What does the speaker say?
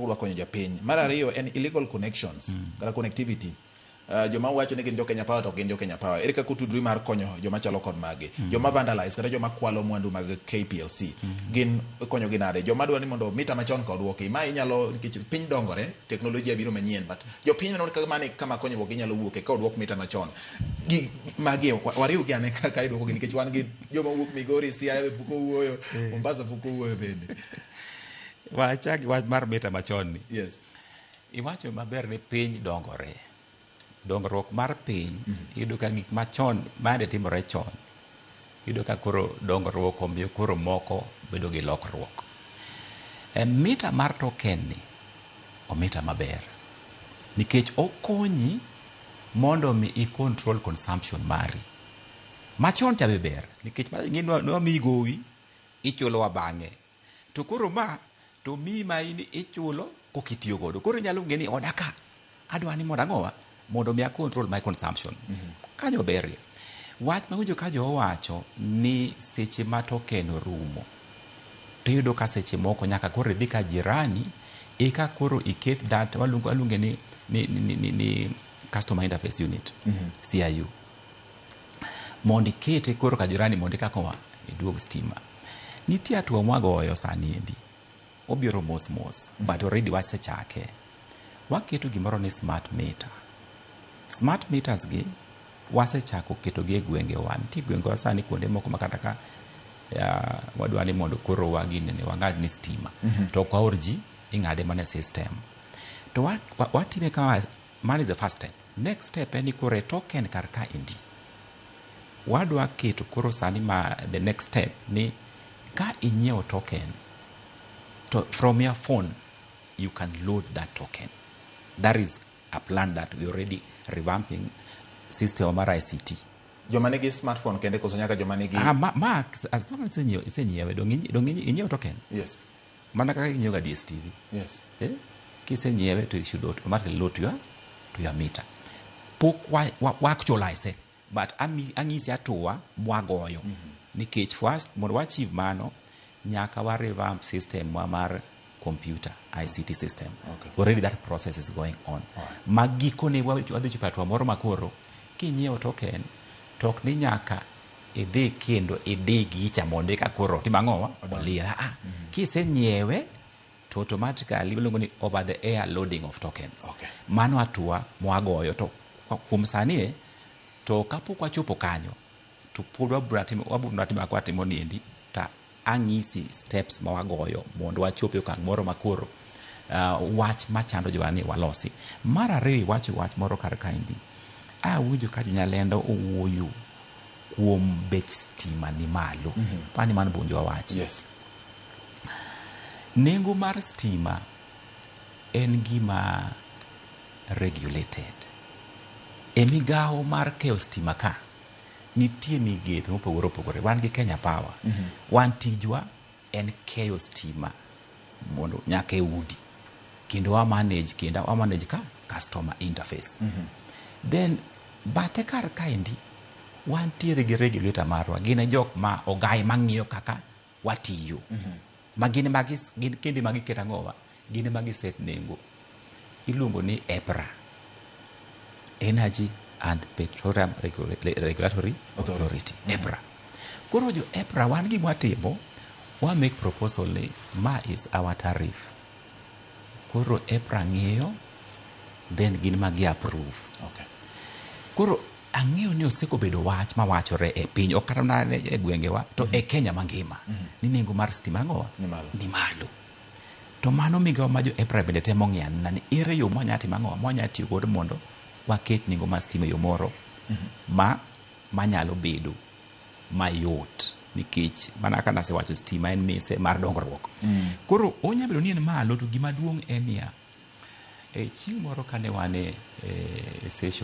Kaka konyo japiny. Mar ariyo en illegal connections kata connectivity. Joma wacho ni gin jo Kenya Power to ok gin jo Kenya Power. Ere kaka utudri mar konyo joma chalo kod magi? Joma vandalize kata joma kwalo mwandu mag KPLC gin konyogi nade? Joma dwa ni mondo mita machon ka oduoki. Ma inyalo, nikech piny dongore, teknolojia biro manyien, but jopiny neno kaka mane kama konyruok ginyalo wuoke ka oduok mita machon. Gi magi wariw gi ane kaka iduoko gi, nikech wan gi joma wuok Migori, Siaya be pok owuoyo, Mombasa pok owuoyo bende. Wachak gi wach mar mita machon ni. Yes. Iwacho maber ni piny dongore. Dongruok mar piny, iyudo ka gik machon mane timore chon, iyudo ka koro dongruok omiyo koro moko bedo gi lokruok. E mita mar token ni omita maber nikech okonyi mondo mi i control consumption mari. Machon cha be ber nikech ne wamiyi gowi, ichulowa bang'e. To koro ma to miyi ma in ichulo kokitiyo godo. Koro inyalo ng'e ni oda ka adwa ni mondo ang'owa mondo mi a control my consumption. Kanyo berie. Wach mawinjo ka jo owacho ni seche ma token orumo to iyudo ka seche moko nyaka koro idhi ka jirani eka koro iket that waluonge ni customer interface unit, CIU, mondo ikete koro ka jirani mondo eka koa iduog stima. Nitie hatua mwagoyo sani endi, obiro mos mos, but already wasechake. Waketo gimoro ni smart meter. Smart meters gi wasechako ketogi e gwengewa. Nitie gwengewa sani kuonde moko ma kata ka wadwa ni mondo koro waginene wang'ad ni stima to ok waor ji, ing'ade mana e system. To watime kama, man is the first step. Next step en ni koro e token kar ka endi wadwa keto koro sani ma the next step ni ka inyiewo token to from your phone you can load that token. That is a plan that we already revamping system mar ICT. Joma nigi smartphone kende koso nyaka joma nigi? Ah, ma as long as isenyiewe, dong inyiewo token. Yes. Mana kaka inyiewo ga DSTV. Yes. Eh? Kisenyiewe to you should automatically load to your meter. Pok wa actualize, but ang'isi hatua mwagoyo. Nikech first mondo wa achieve mano nyaka wa revamp system wa mar computer ICT system. Already that process is going on. Ma gikone wadhi chopo e hatua moro makoro kinyiewo token to ok ni nyaka idhi kendo idi gicha mondo eka koro tim ang'owa oliel. Ah, kisenyiewe to automatically iluongo ni over the air loading of tokens. Mano hatua mwagoyo to kuom sani e to kapok wachopo kanyo to pod wabiro timo kaka watimo niendi, to ang'isi steps ma wagoyo mondo wachop e okang' moro makoro wach machando jowa ni walosi. Mar ariyo, iwacho wach moro kar kaendi, awinjo ka jonyalendo owuoyo kuom bech stima ni malo. Pani mano bende wawachi. Yes. Nengo mar stima en gima regulated. E migawo mar keyo stima ka nitie migepe mopogore opogore. Wan gi Kenya Power. Wan tijwa en keyo stima mondo nyaka e udi kendo wa manage, kendo wa manage ka customer interface. Then bathe kar kaendi wantiere gi regulator marwa, gin e jok ma ogai mang'iyo kaka watiyo, ma gin magi gin kende ma giketo ang'owa, gin ema giset nengo. Iluongo ni EPRA, Energy and Petroleum Regulatory Authority, EPRA. Koro jo EPRA, wan gima watimo, wa make proposal ni ma is our tariff. Koro EPRA ng'iyo, then gin ma gi approve. Koro ang'eyo ni osekobedo wach mawachore e piny, ok kata mana e gwengewa to e Kenya mangima, ni nengo mar stima ang'owa? Ni malo. Ni malo. To mano migawo ma jo EPRA bende temo ng'iyo anena ni ere yo mwanya timo ang'owa mwanya tiyo godo mondo waket nengo mar stima e yo moro ma manyalo bedo mayot, nikech mana kaka nasewacho, stima en mise mar dongruok. Koro onya bedo ni en malo, to gima duong' en niya, e chieng' moro kane wan e session